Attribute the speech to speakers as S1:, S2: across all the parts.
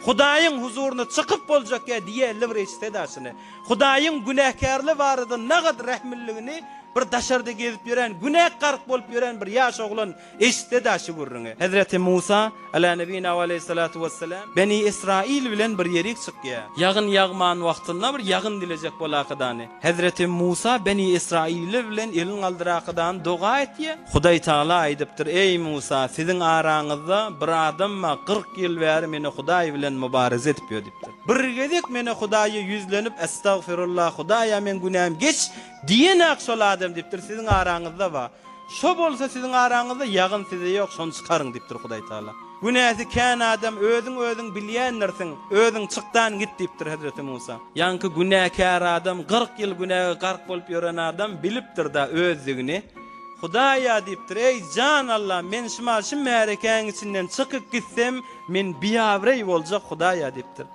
S1: Hudaýyň huzuryna çykyp boljak ýa diýerli bir eşitse-de şuny. Hudaýyň günäkärler barada nagad rähimliligini bir daşarda gezip ýören, günä gark bolup ýören bir ýaş oglan eşitse-de şu gürrüňi. Hezreti Musa, ala nebina we aleýhissalatu wessalam, Beni Israil bilen bir ýerik çykýar. Ýagyn ýagman wagtynda bir ýagyn dilejek bolakadany. Hezreti Musa Beni Israiller bilen elin galdyrakadany doga etýär. Hudaý Tagala aýdypdyr, Eý Musa, siziň araňyzda bir adam bar, 40 ýyl bäri meni Hudaý bilen mübareze edip ýör diýipdir. Bir gezek meni Hudaýa ýüzlenip, Estagfirullah, Hudaýa meň günämi geç diýenak şol adam diýipdir, siziň araňyzda bar. Şo bolsa siziň araňyzda ýagyn size ýok, şony çykaryň diýipdir Hudaý Tagala. Günäsi kän adam özüň özüň bilýändirsiň, özüň çykdan git diýipdir Hezreti Musa. Ýaňky günäkär adam 40 ýyl günäge gark bolup ýören adam bilipdir-da özdigini. Hudaýa diýipdir, eý jan Allam men şumal şu märekäň içinden çykyp gitsem men biabraý boljak Hudaýa diýipdir.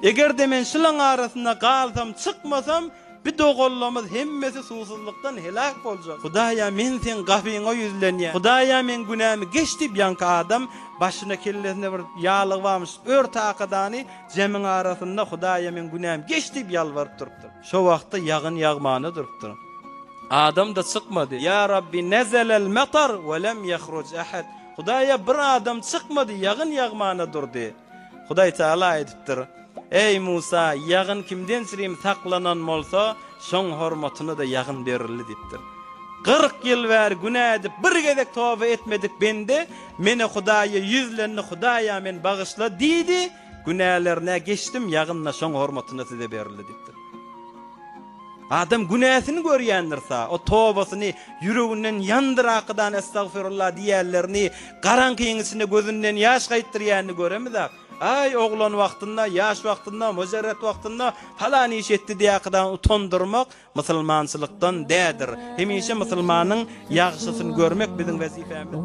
S1: Eger-de men şulaň arasynda galsam çykmasam Bi doganlamyz hemmesi suwsuzlykdan heläk boljak. Hudaýa men seň gapyňa ýüzlenýän. Hudaýa meň günämi geç diýip ýaňky adam başyna kellesine bir ýalygy barmyş ör takadany jemiň arasynda Hudaýa meň günämi geç diýip ýalbaryp durupdyr. Şo wagtda ýagyn ýagmana durupdyr. Adam-da çykmady. Ýa Rabbi nezelel metar we lem ýehruj ahad. Hudaýa bir adam çykmady ýagyn ýagmana durdy. Hudaý Tagala aýdypdyr, Eý, Musa, ýagyn kimden çirim saklanan bolsa, şoň hormatyna-da ýagyn berildi diýipdir. 40 ýyl bäri günä edip, bir gezek toba etmedik bende, Mene Hudaýa ýüzlendi, Hudaýa meni bagyşla diýdi, günälerine geçdim, ýagyn-da şoň hormatyna size berildi diýipdir. Adam günäsini görýändir-sa, o tobasyny ýüreginden ýandyrakydan estagfirullah diýýänlerini, garaňkyň içinde gözünden ýaş gaýtdyrýanyny göremizak. Aý, oglan wagtynda, ýaş wagtynda, mujerret wagtynda palan iş etdi diýäkydan utandyrmak musulmançylykdan dädir. Hemişe musulmanyň ýagşysyny görmek biziň wezipemizdir.